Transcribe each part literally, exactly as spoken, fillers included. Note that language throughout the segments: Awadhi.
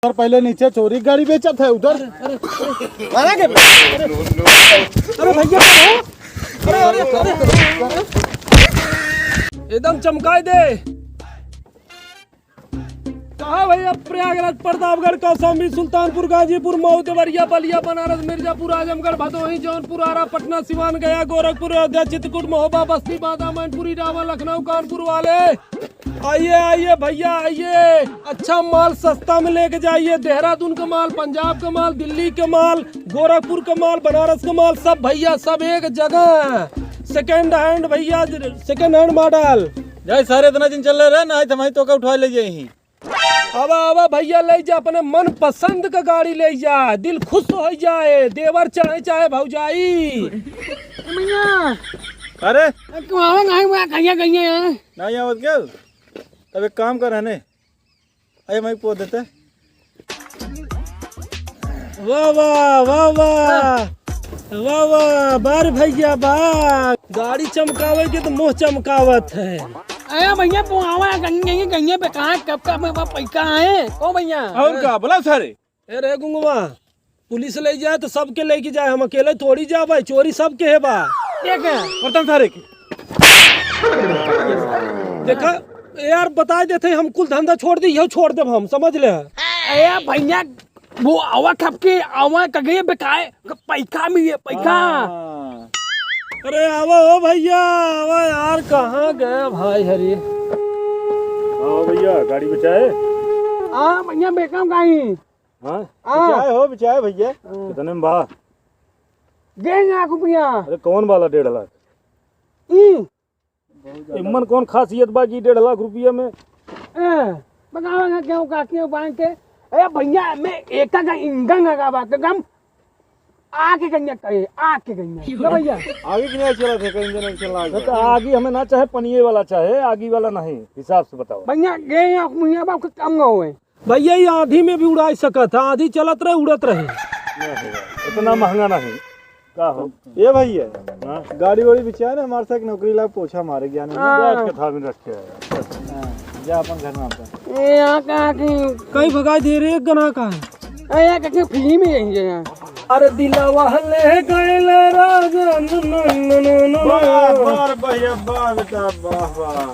सर, पहले नीचे चोरी गाड़ी बेचत है, उधर। अरे, अरे, अरे। मारा के? अरे, अरे भैया, अरे, अरे, अरे, अरे। एकदम चमकाए दे। कहा भैया, प्रयागराज, प्रतापगढ़, कौशाम्बी, सुल्तानपुर, गाजीपुर, मऊ, देवरिया, बलिया, बनारस, मिर्जापुर, आजमगढ़, भदोही, जौनपुर, आरा, पटना, सिवान, गया, गोरखपुर, अयोध्या, चित्रकूट, महोबा, बस्ती, बांदा, मैनपुरी, इटावा, लखनऊ, कानपुर वाले, आइए, आइए भैया, आइए। अच्छा माल सस्ता में लेके जाइए। देहरादून का माल, पंजाब का माल, दिल्ली का माल, गोरखपुर का माल, बनारस का माल, सब भैया, सब एक जगह। Second hand भैया, second hand model। जाए सारे, इतना दिन चल रहे ना, आज हमारी तोका उठवा ले जाए ही। आवा, आवा भैया, ले जा, अपने मन पसंद का गाड़ी ले जा, दिल खुश हो जाए, देवर चाहे, चाहे भौजाई। ए भैया, अरे? ए, तू आवा नहीं, मैं कहिया, कहिया यहाँ। नहीं आवत क्यों? तब एक काम कर, है ने? अरे, मैं पो देते। वाह, वाह, वाह, वाह। वाह, वाह, बार भैया, बा। गाड़ी चमकावे के तो मुँह चमकावत है। अरे भैया, तू आवा, कहिया, कहिया, कहिया, बेकार, कब का मेरे पास पैसा है? ओ भैया। और का, बोला सारे? ए रे गुंगवा, पुलिस ले जाए तो सबके लेके जाए, हम अकेले थोड़ी जाबे, चोरी सबके है बा। के के? बर्तन सारे के। देखा, ए यार, बताए देते, हम कुल धंधा छोड़ दे, यहू छोड़ देब हम, समझ ले। ए भैया, वो आवा खप के, आवा कगे बेकाए, पैसा मिले, पैसा। हाँ। अरे आवा हो भैया, आवा यार, कहाँ गया भाई हरी? हाँ भैया, गाड़ी बचाए? हाँ भैया, बेचम गाड़ी। हाँ? हाँ। बचाए हो, बचाए भैया। हाँ। कितने में बा? डेढ़ लाख रुपया। अरे कौन वाला डेढ़ लाख? ई। इमन कौन खासियत बा कि डेढ़ लाख रुपया में? ए, बताओ ना क्यों काकी बांध के? ए भैया, मैं एका का इंजन लगा बा, तो कम आके कन्या कहे, आके कन्या। ना भैया? आगे के नहीं चलत है, कहीं इंजन उंजन लाग तो गया। आगे हमें ना चाहे पनिये वाला चाहे, आगे वाला नहीं, हिसाब से बताओ। भैया, ये आँख मुनिया बाप के काम ना होए। भैया, ये आँधी में भी उड़ाई सकत है, आँधी चलत रहे, उड़त रहे। नहीं, इतना महंगा नहीं। का हो? ए भैया, हाँ? गाड़ी वाड़ी बिचाए ना, हमारे साथ नौकरी ला पोछा मारे ज्ञान में। हाँ। गाछ के थामी रखे है। हाँ, जा अपन घर में अपन। ए, यहाँ कहाँ की? कहीं भगाई दे रे, एक गना का है। ए, यहाँ कहीं फ्री में यही है यहाँ। अरे दिलवा ले गइल राजा, न, न, न, न, न, न। वाह, वाह भैया, वाह बेटा, वाह, वाह।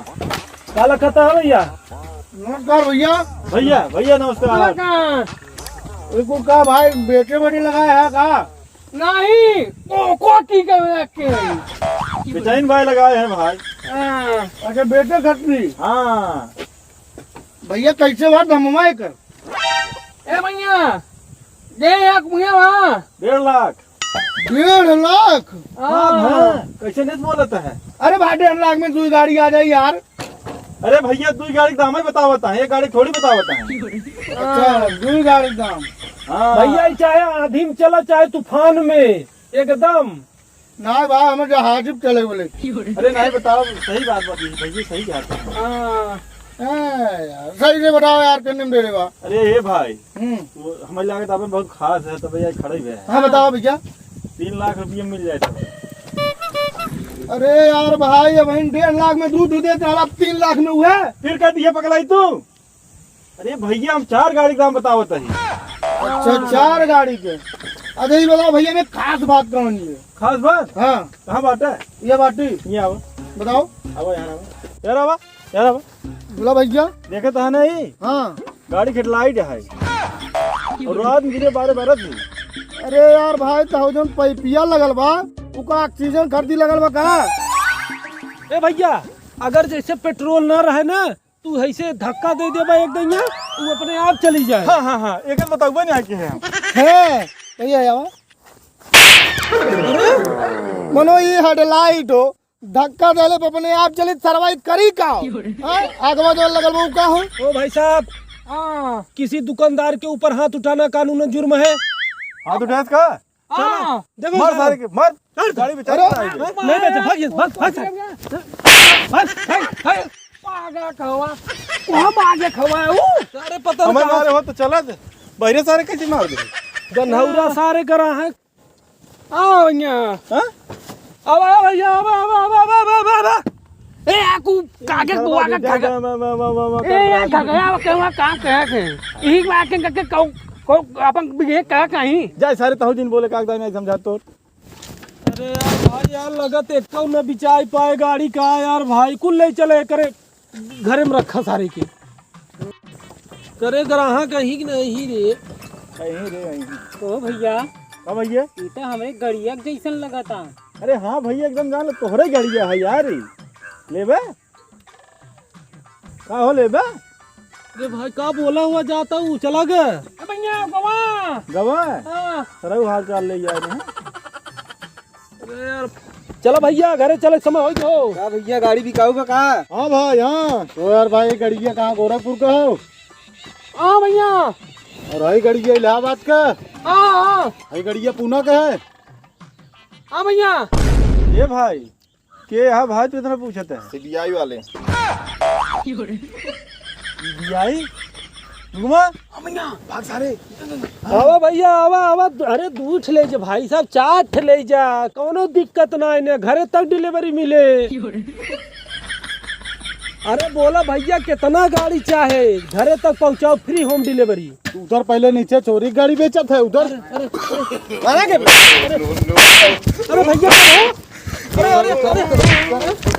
काला खाता है भैया? नमस्कार भैया। भैया, भैया नमस्कार। नमस्कार। इनको का भाई बेटे बड़ी लगाया है का? नहीं, को, को की के रखे हैं। बेचैन भाई लगाए हैं भाई। हाँ। अच्छा, बेटे खतरी। हाँ। भैया, कैसे बा दमवा एकर? ए भैया, दे एक भैया वहाँ। डेढ़ लाख। डेढ़ लाख? हाँ। हाँ, हाँ। कैसे नहीं बोलता है? अरे भाई, डेढ़ लाख में दुई गाड़ी आ जाए यार। अरे भैया, दुई गाड़ी के दाम ही बतावता है, एक गाड़ी थोड़ी बतावता है। अच्छा, दुई गाड़ी के दाम। हाँ। भैया, ई चाहे आँधी में चला, चाहे तूफान में, एकदम। ना भाई, हमें जहाज पे चले बोले। अरे नहीं, बताओ, सही बात बा, भैया सही कहता है। हाँ। हाँ यार, सही से बताओ यार, कितने में दे रहे बा? अरे हे भाई, हम्म। वो हमें लागत अपन बहुत खास है, तो भैया खड़े हुए हैं। हाँ, बताओ भैया। तीन लाख रुपये मिल जाए तो। अरे यार भाई, अब हम डेढ़ लाख में दूध देते, अब तीन लाख में हुआ। फिर कह दिया पगलाई तू। अरे भैया, हम चार गाड़ी के दाम बतावत हई। अच्छा, चार गाड़ी के। अच्छा, ये बताओ भैया, में खास बात कौन है? खास बात? हाँ। कहाँ बाटे? ये बाटी। ये आओ। बताओ। आओ यहाँ आओ। यार आवा, यार आवा। बोला भैया। देखे तो है नहीं? हाँ। गाड़ी के लाइट है। और रात में गिरे बारह बारह दिन। अरे यार भाई, तो जौन पैपिया लगल बा, उका ऑक्सीजन खरीदी लगल बा का? ए भैया, अगर जैसे पेट्रोल ना रहे ना, तू ऐसे धक्का दे देबा एक दइया, तू अपने आप चली जाए। हाँ, हाँ, हाँ, एक बताउबे नहीं आके है। है, भैया, आवा। अरे, मनो ये हेडलाइट हो, धक्का देले पे अपने आप चली, सरवाइव करी का हो? हाँ, आगवा जो लगल वो का हो? ओ भाई साहब, हाँ। किसी दुकानदार के ऊपर हाथ उठाना कानूनन जुर्म है। हाथ उठाएस का? हाँ। देखो मार सारे। सारे के, मार। चल। गाड़ी में अरे। चढ़ के आएंगे। नहीं बेचे, भाग, भाग, भाग, भाग। भाग, भाग, भाग। पागा खवा। वहाँ पागे खवा है वो। सारे पता हमें नहीं मारे हो तो चला दे। बहरे सारे कैसे मार दे? गन्हौरा सारे करा है। आ भैया। हाँ? अब आ भैया, अब, अब, अब। ए, आकू कागे बुआ का घगा। ए, यार, घगया के हुआ काम कहे के। यही बात के करके कौ, कौ अपन बिगे कहा कहीं। जाए सारे तहु जिन बोले कागदा नहीं समझा तो। अरे यार भाई, यार लगत एक न बिचाई पाए गाड़ी का यार भाई, कुल ले चले करे घरे में रखा सारे के। करे ग्राहक अही कि नहीं रे? अही रे, अही। ओ भैया। का भैया? ई तो हमरे गड़िया के जैसन लगता। अरे हाँ भैया, एकदम जान लो, तोहरे गड़िया है यार ई। लेबे? का हो लेबे? अरे भाई, का बोला हुआ जाता हूँ, चला गए। ए भैया, गवा। गवा? हाँ। सरऊ हाल चाल ले यार, हैं? अरे यार, चला भैया, घरे चले, समय हो गयो। का भैया, गाड़ी बिकाऊ बा का? हाँ भाई, हाँ। तो यार भाई, गड़िया कहाँ, गोरखपुर का हो? हाँ भैया। और हई गड़िया इलाहाबाद का? हाँ, हाँ। हई गड़िया पूना का है? हाँ भैया। ए भाई, के हा भाई, तू इतना पूछत है? सीबीआई वाले। सीबीआई? रुकमा। हाँ भैया, भाग सारे। आवा भैया, आवा, आवा। अरे, दू ठे ले जे भाई साहब, चार ठे ले जा, कौनो दिक्कत ना है, घरे तक डिलीवरी मिले। अरे बोला भैया, कितना गाड़ी चाहे, घरे तक पहुँचाओ, फ्री होम डिलीवरी। उधर पहले नीचे चोरी गाड़ी बेचत है, उधर। अरे, अरे, अरे, अरे, अरे भैया, अरे, अरे, अरे, अरे,